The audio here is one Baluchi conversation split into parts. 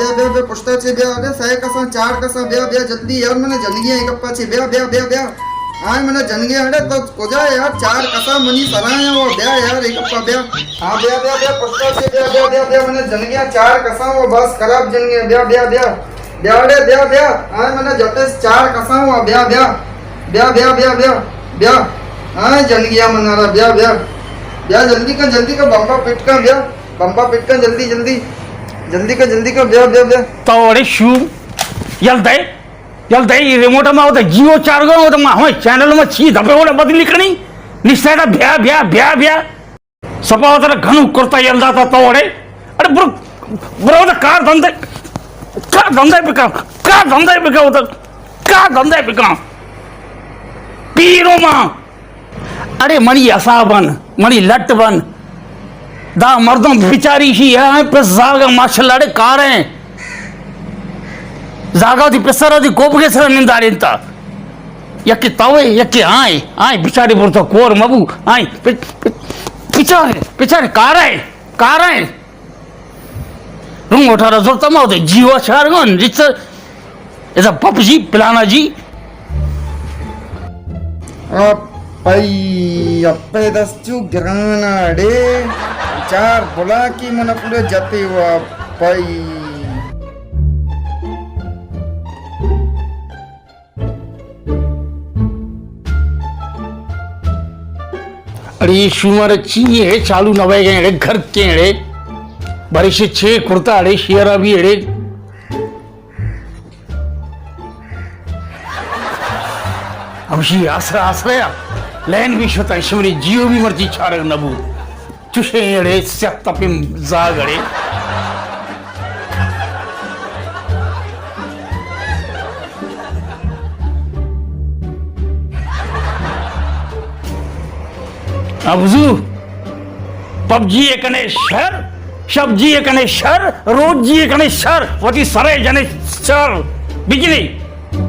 بیا، بیا، بیا، پشتا چے بیا، اڑے سئے کساں، چار کساں، بیا، بیا، جلدی یار، منا جنگی اے گپا چے، بیا، بیا، بیا، بیا۔ آئے منا جنگی، اڑے تو کجا ئے یار، چار کساں منی سرا اے، او بیا یار، اے گپا بیا۔ ہاں، بیا، بیا، بیا، پشتا چے بیا، بیا، بیا، بیا، منا جنگی، چار کساں، او بس خراب جنگی، بیا، بیا، بیا۔ بیا اڑے، بیا، بیا۔ آئے منا جتس چار کساں، او بیا، بیا۔ بیا، بیا، بیا، بیا، بیا۔ آئے جنگی منا را، بیا، بیا۔ بیا جلدی کن، جلدی کن، بمبا پٹ کن، بیا۔ بمبا پٹ کن، جلدی، جلدی۔ جلدی کن، جلدی کن، بیا، بیا، بیا۔ تو اڑے شو، یل دے، یل دے، ای ریموٹ ما ہوتا جیو چار گا، ہوتا ما ہمیں چینل ما چی دبے ہوتا بدلی کنی۔ نشتا ہے بیا، بیا، بیا، بیا۔ سپا ہوتا گھنو کرتا یل داتا تو اڑے۔ اڑے برو، برو ہوتا کار دندے، کار دندے بکا، کار دندے بکا ہوتا، کار دندے بکا۔ پیرو ما۔ اڑے منی حساب بن، منی لٹ بن۔ دا مردم بیچاری شی ہے، پہ زاگا ماشاءاللہ اڑے کار ہیں۔ زاگا دی پسر دی کوپگے سر نندارین تا۔ یکی تاوے، یکی آئیں، آئیں بیچاری برتا کور مبو، آئیں پہ، پہ، پچارے، پچارے کار ہے، کار ہے۔ روں اٹھارہ زرتا ما ہوتے جیو شہر گون، جس اذا پپ جی، پلانا جی۔ اپئی، اپئی دست چو گران اڑے۔ چار بلاکی من پورے جتے و اپئی۔ اڑے شومار چی ہے چالو نہ بہ گئے اڑے گھر کے اڑے۔ بارش چھ کرتا اڑے شیرا بھی اڑے۔ ہمشی آسرا آسرا یا لین بھی شتا، شمری جیو بھی مرچی چارگ نبو۔ چوشیں اڑے سیاہ تپیں زاگ اڑے۔ ابزو، پب جی ء کنے شر، شپ جی ء کنے شر، روچ جی ء کنے شر، وتی سرے جنے شر۔ بجلی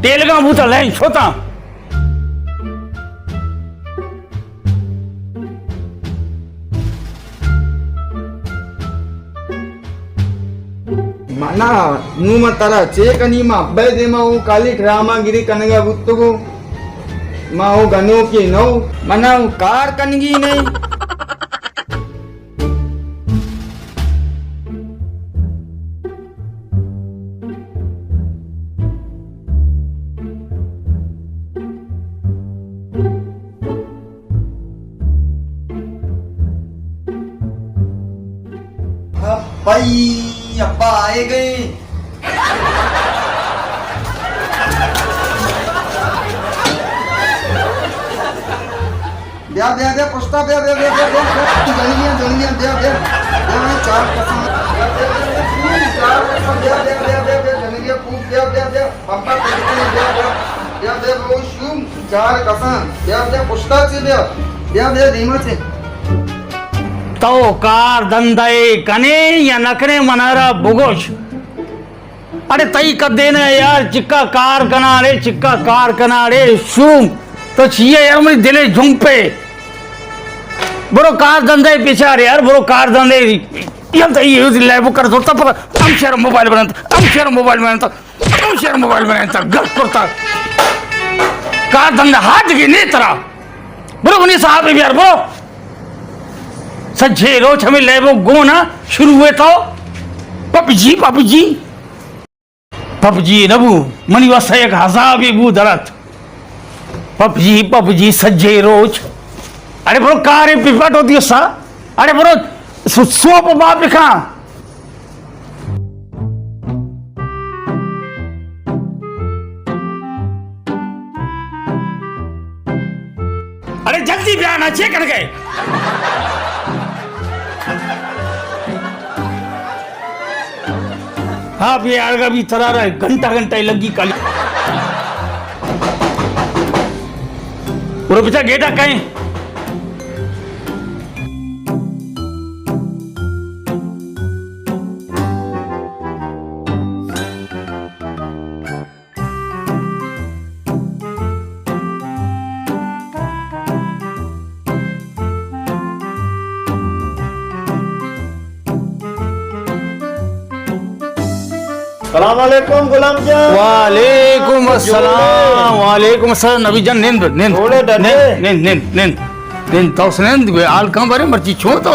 تیلگاں بوتا لین شوتاں۔ منا نوں من ترا چے کنی؟ ما ابئے دیما اوں کالی ڈرامہ گری کنگا بوتگوں۔ ما اوں گنوکے نہ اوں۔ منا اوں کار کنگی نہ ایں۔ بھائی، ابا آئے گئے۔ بیا، بیا، بیا، پشتا، بیا، بیا، بیا۔ جنگیاں، جنگیاں، بیا، بیا۔ بیا، چار قسم۔ بیا، بیا، بیا، بیا، چار قسم، بیا، بیا، بیا، بیا، بیا، جنگیاں، خوب، بیا، بیا، بیا۔ پمپا، بیا، بیا، بیا۔ بیا، بیا، بیا۔ چار کسان، بیا، بیا، پشتا چے بیا۔ بیا، بیا، دیما چے۔ تو کار دندہ کنے یا نہ کنے، منارا بگوش۔ اڑے تئی کدے نہ یار، چکا کار کناڑے، چکا کار کناڑے، شوم۔ تو چیئے یار، منی دلے جھمپے۔ برو کار دندہ پیچھا رے یار، برو کار دندہ۔ یل تئی یہ لیبو کر سوتا پر، ہم شہر موبائل بنانتا، ہم شہر موبائل بنانتا۔ ہم شہر موبائل بنائیں تا گپ کرتا۔ کار دندہ ہاتھ کے نہیں ترا۔ برو منی صاحب بیار، برو۔ سجے روچ ہمیں لیبو گونا شروع ہوئے تو۔ پپ جی، پپ جی۔ پپ جی نبو، منی واسطہ یک عذابے بو درت۔ پپ جی، پپ جی، سجے روچ۔ اڑے برو کارے پپٹ ہوتی ہے سا۔ اڑے برو سو-، سوپ با بکھاں۔ اڑے جلدی بیا نا، چے کر گئے؟ ہاں، بے آرگا بھی ترا رہا ہے، گھنٹہ گھنٹہ ہی لگی کالی۔ برو بچا گیٹا کہیں۔ سلام علیکم غلام جان۔ وعلیکم السلام۔ جوڑے؟ وعلیکم السلام۔ نبی جان، نند، نند۔ جوڑے ڈڈے؟ نند، نند، نند، نند۔ نند، تو نند، بے حال کاں بارے مرچی چون تو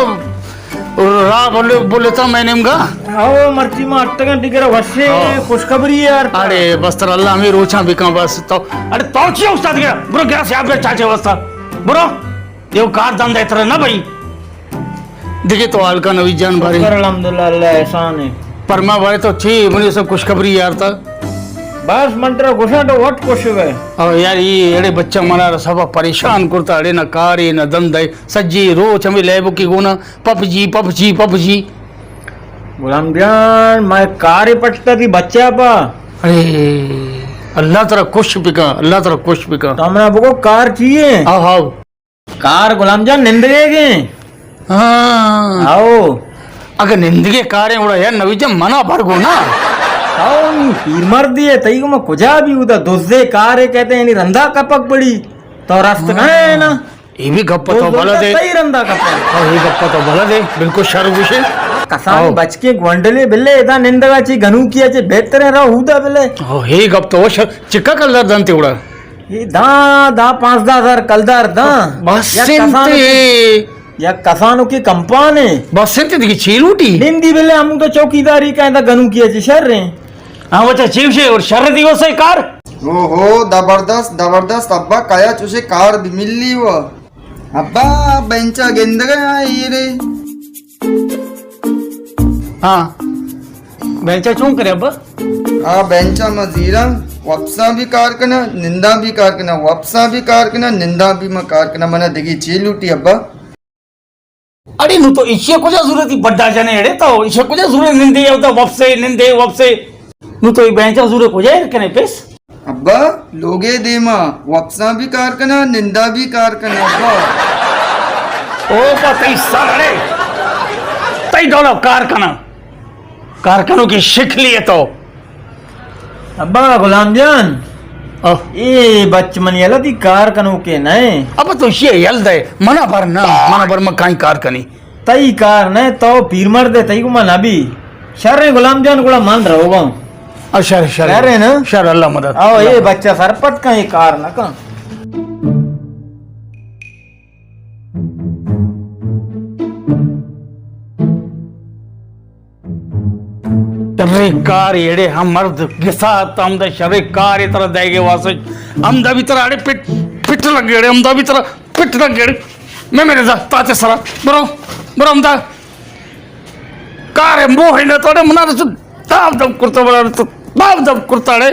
راہ بولے، بولتا میں نیمگا۔ او مرچی ما اٹگاں ڈگر وشے، ہاں۔ خوشخبری یار۔ اڑے بس تر اللہ ہمیں روچاں بکاں بس تو۔ اڑے تو چی استاد گرا؟ برو گرا سے آپ چاچے واسطہ۔ برو۔ دیو کار دھندہ ترا نہ بھئی۔ دگہ تو حال کاں نوید جان بارے۔ شکر الحمدللہ، اللہ احسان ہے۔ پرما بارے تو چی منی سب خوشخبری یار تا۔ بس من ترا گوشاں تو وٹ خوش ہوئے۔ او یار، یہ اڑے بچہ منا سبا پریشان کرتا، اڑے نہ کارے نہ دھندے، سجی روچ ہمیں لیبو کی گونا پپ جی، پپ جی، پپ جی۔ غلام جان، میں کارے پٹتا تھی بچہ پا۔ اڑے اللہ ترا خوش بکا، اللہ ترا خوش بکا۔ تو ہمرا بگو کار چیے؟ ہاں، ہاں۔ کار غلام جان نندگے گے؟ ہاں۔ آؤ۔ اگہ نندگے کاریں اڑا یار نوید جان منا بھر گو نا۔ آؤ، نی پیر مردی ہے، تئی کو میں کجا بھی ہوتا، دزے کارے کہتے ہیں، یعنی رندا کپک پڑی۔ تو رست ہاں۔ کہیں نا۔ یہ بھی گپ تو دز بلا دے۔ تئی رندا کپک۔ ہاں، یہ گپ تو بلا دے، بالکل شر گوشے۔ کسانی آؤ۔ بچکے گونڈلے بلے، ادا نندگا چی گنوکیا چی بہتریں رہو ہودا بلے۔ ہاں، یہ گپ تو شر، چکا کلدار دنتے اڑا۔ یہ داں، داں پانزدہ ہزار کلدار داں۔ بس یا کسانو انتے۔ کی، یا کسانو کی کمپانے۔ بس انتے دیگہ چی لوٹی؟ نندی بلے ہمو تو چوکیداری کہیں تا گنوکیا چی شر ہیں۔ ہاں، وچا چی گوشے اور شر دی وسے کار؟ او ہو، زبردست، زبردست، ابا کایا چوشے کار بھی ملی و۔ ابا بینچا گندگا آئی رے۔ ہاں۔ بینچا چون کرے ابا؟ آ بینچا ما زیراں، وپساں بھی کار کناں، ننداں بھی کار کناں، وپساں بھی کار کناں، ننداں بھی ما کار کناں، منا دگہ چی لوٹی ابا؟ اڑے نوں تو ایشی ء کجا ضرورت ای بڈا جنے اڑے تو ایشی ء کجا ضرورت نندے او تو وپسے نندے وپسے نوں تو ای بینچا ضرورت کجا ایر کنے پیس؟ ابا، لوگے دیما وپساں بھی کار کناں، نندا بھی کار کناں ابا۔ او پا تئی سر اڑے، تئی ڈولا کار کناں، کار کنوکیں شکلی ہے تو۔ ابا غلام جان، آہ۔ اے بچ منی یلہ تئی کار کنوکے نئے۔ ابا تو اشی یل دے، منا بر نہ، منا بر من کائیں کار کنی۔ تئی کار نہ، تو پیر مرد ہے، تئی گما نہ بی۔ شر ہے غلام جان، گڑا من روگا ہوں۔ آ، شر، شر۔ شر ہے نا؟ شر، اللہ مدد۔ آؤ، اے بچہ سرپد کن، اے کار نہ کن۔ شریں کار ایڑے ہم مرد گسا تم دا شریں کار ترا دے گے واسے ہم دا بھی ترا اڑے پٹ پٹ لگے اڑے ہم دا بھی ترا پٹ لگے اڑے۔ میں میرے دا تاتے سرا برو برو ہم دا کار ہے موہ نہ تو اڑے منا رسو داب دم کرتا بڑا رسو داب دم کرتا اڑے۔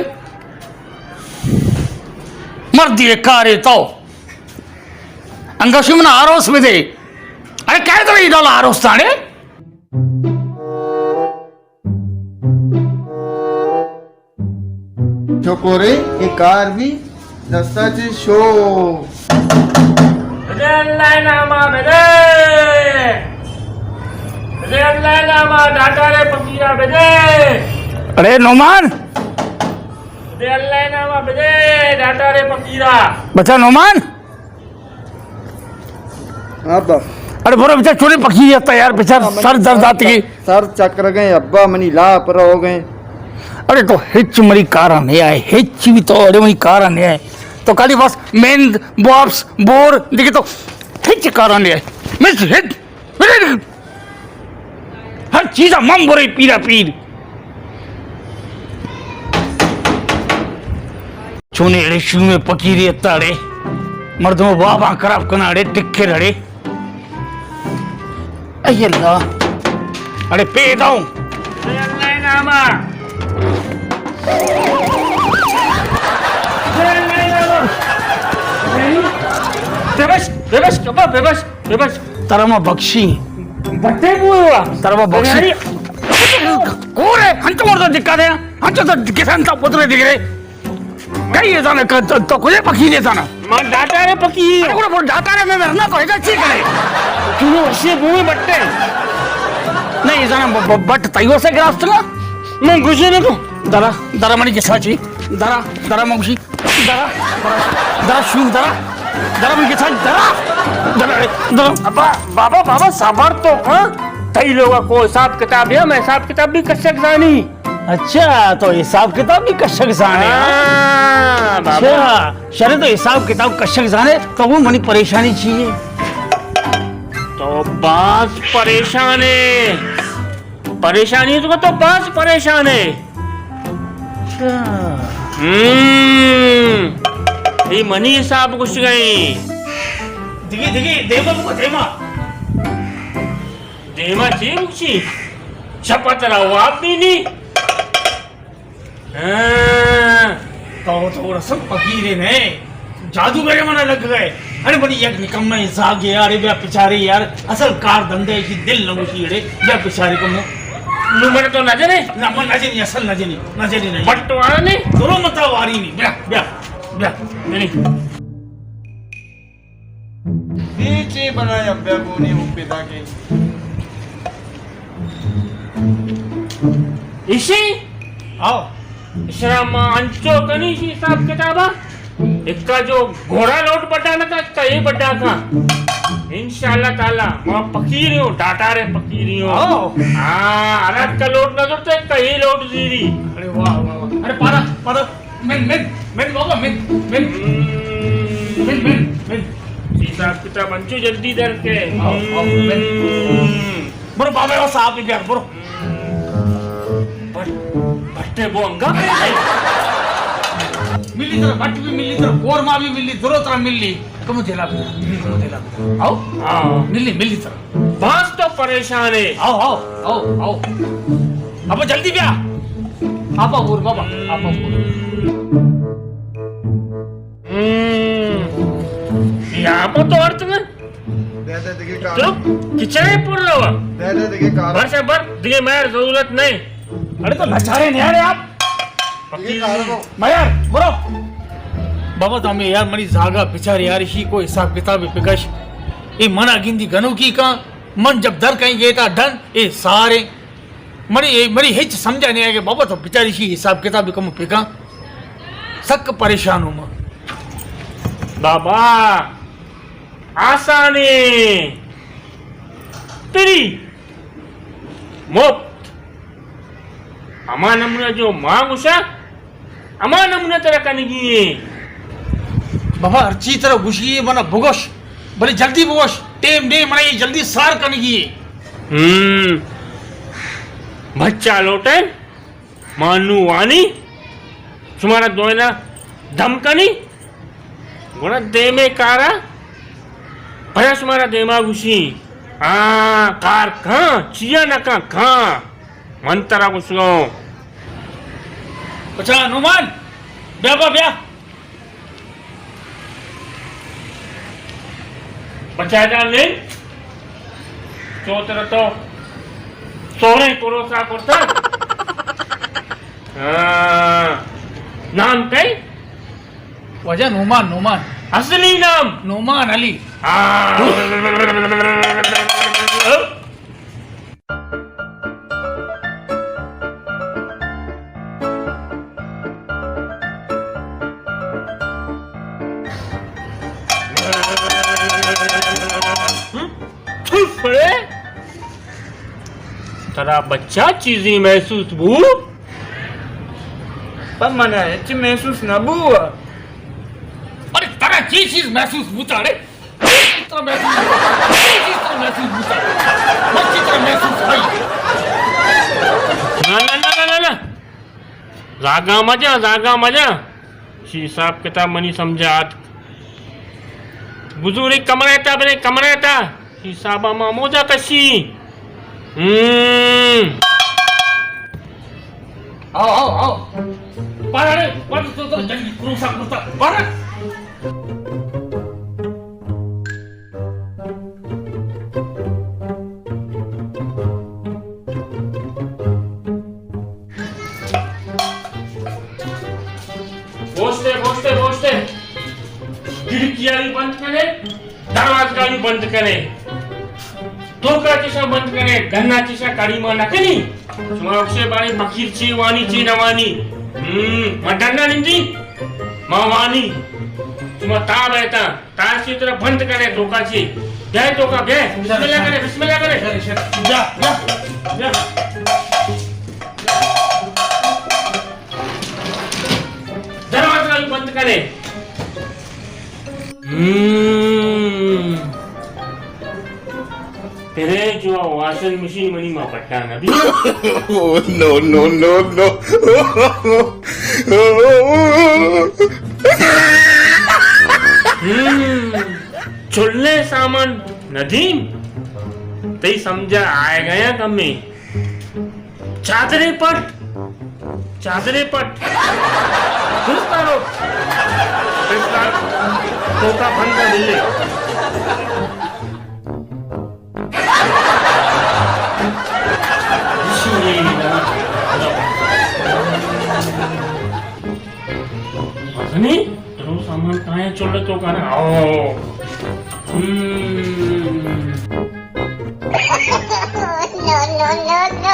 مردی کارے تو انگشی منا آروس بدے۔ اڑے کہہ تو یہ ڈالا آروس تاڑے۔ چکورے، اے کار بھی دستا چے شو۔ بدے اللہ ناما بدے۔ بدے اللہ ناما ڈاٹارے پکیرا بدے۔ اڑے نعمان۔ بدے اللہ ناما بدے ڈاٹارے پکیرا۔ بچا نعمان۔ ابا۔ اڑے برو بچا چوری پکی ہے یار، بچار ہاں، منی سر درد آتی گئی۔ سر چکر گئے ابا، منی لاپ رو گئے۔ اڑے تو ہچ منی کارا نہیں آئے، ہچ بھی تو اڑے منی کارا نہیں آئے۔ تو کالی بس مند، بوپس، بور، دیکھے تو ہچ کارا نہیں آئے۔ مس ہچ، ہر چیزا من برے پیرا پیر۔ چونے اڑے شومے پکیری اتاڑے، مردم بابا خراب کناڑے، ٹکر اڑے۔ اے اللہ، اڑے پیداؤں۔ اے اللہ ناما۔ اے اللہ ناما۔ بے بش، بے بش، ابا، بے بش، بے بش۔ ترا ما بخشی۔ بٹے بوئے ہوا۔ ترا ما بخشی۔ ارے۔ کور ہے، ہنچو مردو دکھا دے، ہنچو تو کسان تا پترے دکھ رہے۔ کئی یہ زانا کہ تو، تو کجے پکی نہیں زانا؟ ما ڈاٹا رے پکی۔ ارے، وہ ڈاٹا رے میں مرنا تو ایسا چی کرے؟ کیوں اسے بوئے بٹے؟ نہیں، یہ زانا ب-، ب-، بٹ تیو سے گراست نا؟ میں گوشے نہ تو۔ درا، درا منی کسا چی؟ درا، درا منگوشی۔ درا، درا، درا شو، درا۔ درا منی کسا، درا۔ درا، درا۔ ابا، بابا، بابا، صبر تو، ہاں؟ تئی لوگا کو حساب کتاب ہے، میں حساب کتاب بھی کشک زانی۔ اچھا، تو حساب کتاب بھی کشگ زانے، ہاں؟ ہاں، بابا۔ اچھا، شرے تو حساب کتاب کشگ زانے، تو وہ منی پریشانی چی ہے؟ تو باز پریشان ہے۔ پریشانی تو، تو باز پریشان ہے۔ اچھا۔ ہم۔ یہ منی حساب کشگ ءَ۔ دگی، دگی، دیما بگو، دیما۔ دیما چی بگشی؟ شپا ترا واب بھی نہیں۔ ہاں، تو، تو رسم فقیرے نہ، جادوگرے منا لگ گئے۔ ارے بڑی یک نکمہ زاگے یار، بیا پچاری یار، اصل کار دندے کی دل نہ گوشی اڑے، بیا پچاری کمو۔ نو من تو نہ جنے؟ نہ، من نہ جنی، اصل نہ جنی، نہ جنی، نہ جنی۔ بٹ وارا نے؟ درو متا واری نہیں، بیا، بیا، بیا۔ نہیں۔ اے چے بنایا بیا گونی ہوں پیدا کے۔ ایشی؟ آؤ۔ اشرا ما انچو کنی شی حساب کتابا۔ اکا جو گھوڑا لوٹ بڈا نہ تھا، اکا یہ بڈا کا۔ انشاءاللہ تعالی ما فقیر ہوں، ڈاٹارے فقیر ہوں۔ آؤ۔ ہاں، ارے اکا لوٹ نہ زرتا، اکا یہ لوٹ زیری۔ ارے واہ، واہ، واہ۔ ارے پارا، پارا۔ من، من، من بابا، من، من۔ من، من، من۔ حساب کتاب انچو جلدی در کے۔ آؤ، آؤ، من۔ برو بابا، وہ صاحب بھی بیار، برو۔ بٹ-، بٹے بو انگا۔ ملی ترا، بٹ بھی ملی ترا، قورمہ بھی ملی، درو ترا ملی۔ کمو تیلا بھی، کمو تیلا بھی۔ آؤ۔ ہاں۔ ملی، ملی ترا۔ باز تو پریشان ہے۔ آؤ، آؤ، آؤ، آؤ۔ ابا جلدی بیا۔ آپا بور بابا، آپا بور۔ ہم۔ یہ آپا تو ارت میں؟ دے دے دگے کار۔ تو کچرے پر لوا۔ دے دے دگے کار۔ بس بر دگے مہر ضرورت نہیں۔ ارے تو لچارے نہیں آ رہے آپ۔ دگے کار کو۔ مہر، برو۔ بابا تو ہمیں یار منی زاگا بچار یار، اشی کو حساب کتاب پکش۔ اے منا گندی گنوکی کا۔ من جب در کہیں گیتا ڈن، اے سارے منی، منی ہچ سمجھا نہیں آئے کہ بابا تو بچاری شی حساب کتاب کم پکا۔ سک پریشان ہوں ما۔ بابا، آسانے۔ تری۔ مفت۔ ہما نمونہ جو ما گوشا، ہما نمونہ ترا کنگی ایں۔ بابا، ہرچی ترا گوشی ایں، منا بگوش، بلے جلدی بگوش، ٹیم دے، منا یہ جلدی سار کنگی ایں۔ ہم۔ بچہ لوٹے، مانو وانی، شمارا دوئنا دم کنی، گڑا دیمے کارا، پدا شمارا دیما گوشی، ہاں، کار کن، چیا نہ کن، کن۔ من ترا گوشگاؤں۔ بچا نومان، بیا با، بیا۔ بچا جان لین، چو ترا تو سوریں کروسا کرتا۔ ہاں۔ نام کئی؟ واجہ نومان، نومان۔ اصلی نام؟ نومان علی۔ ہاں۔ ترا بچہ چیزی محسوس بو؟ پر من ہچ محسوس نہ بو۔ ارے ترا چی چیز محسوس بوتا؟ ارے چی چیز ترا محسوس بوتا؟ چی چیز ترا محسوس بوتا؟ من چی ترا محسوس بھائی؟ نہ، نہ، نہ، نہ، نہ، نہ۔ زاگاں مجا، زاگاں مجا۔ شی حساب کتاب منی سمجھا آتک۔ بزور ایک کمرہ تا، بلے کمرہ تا۔ شی حسابا ما موجا کشی۔ ہم۔ آؤ، آؤ، آؤ۔ پارا رے، پارا تو، تو جنگی کروسا کرتا۔ پارا۔ بوشتے، بوشتے، بوشتے۔ کھڑکیاں بھی بند کرے، دروازہ بھی بند کرے۔ توکا چشا بند کرے، ڈنا چشا کڑی ما نہ کنی۔ شما اکشے بارے فقیر چی وانی، چی نہ وانی۔ ہم، ما ڈنا نندی، ما وانی۔ شما تاب ایتا۔ تاسی ترا بند کرے توکا چی۔ بیا توکا بیا۔ بسم اللہ کرے، بسم اللہ کرے۔ بیا، بیا، بیا۔ کنے۔ ہم۔ فریج و واشنگ مشین منی ما پٹا نہ be. Oh, no, no, no, no. ہم۔ چلے سامان ندیم۔ تئی سمجھا آئے گیا کمی۔ چادرے پٹ، چادرے پٹ۔ درست آرو۔ درست آرو۔ توکا بند کر دلے۔ مزنی، رو سامان کائیں چلے تو کنے۔ او۔ ہم۔ No, no, no, no.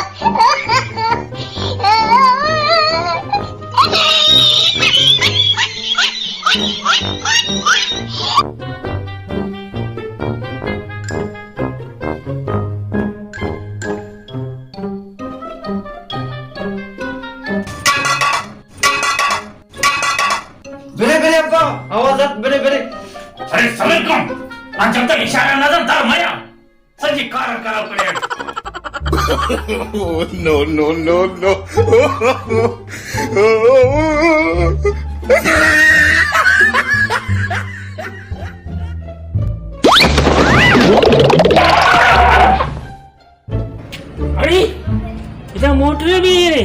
برے، برے ابا، آواز ات، برے، برے۔ ارے صبر کن، آ جب تک اشارہ نہ دن، در میا۔ سجی کار خراب کرے۔ Oh, no, no, no, no. اڑے، ادا موٹر بھی ہے۔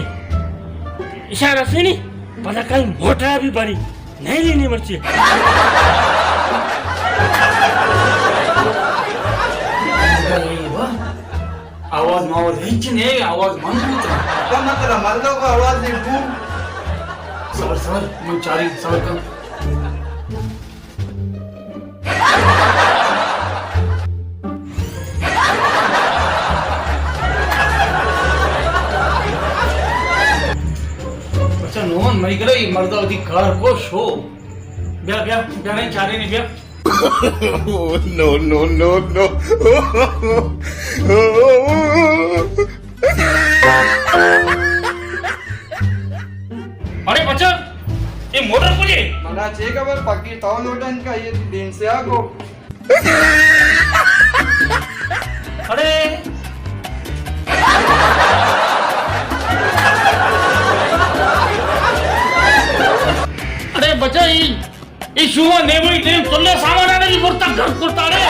اشارہ سے نہیں، پتہ کہیں موٹر بھی بڑی۔ نہیں، نہیں، نہیں، مرچی۔ آواز ماواز ہچ نہیں، آواز من بوتا۔ کم مطلب، مردوں کو آواز نہیں بو۔ صبر، صبر، من چاری، صبر کم۔ اچھا نومن، مئی کرا یہ مردہ وتی کار کو شو۔ بیا، بیا، بیا نہیں چارے نہیں بیا۔ Oh, no, no, no, no. ارے بچہ، یہ موٹر کجے؟ منا چے خبر، پکی تو لوٹن کا یہ دین سے آ کو۔ ارے۔ ارے بچہ، یہ، یہ شوما نیموئی ٹیم تلے سامان آنے بھی برتا گھر کرتا رے۔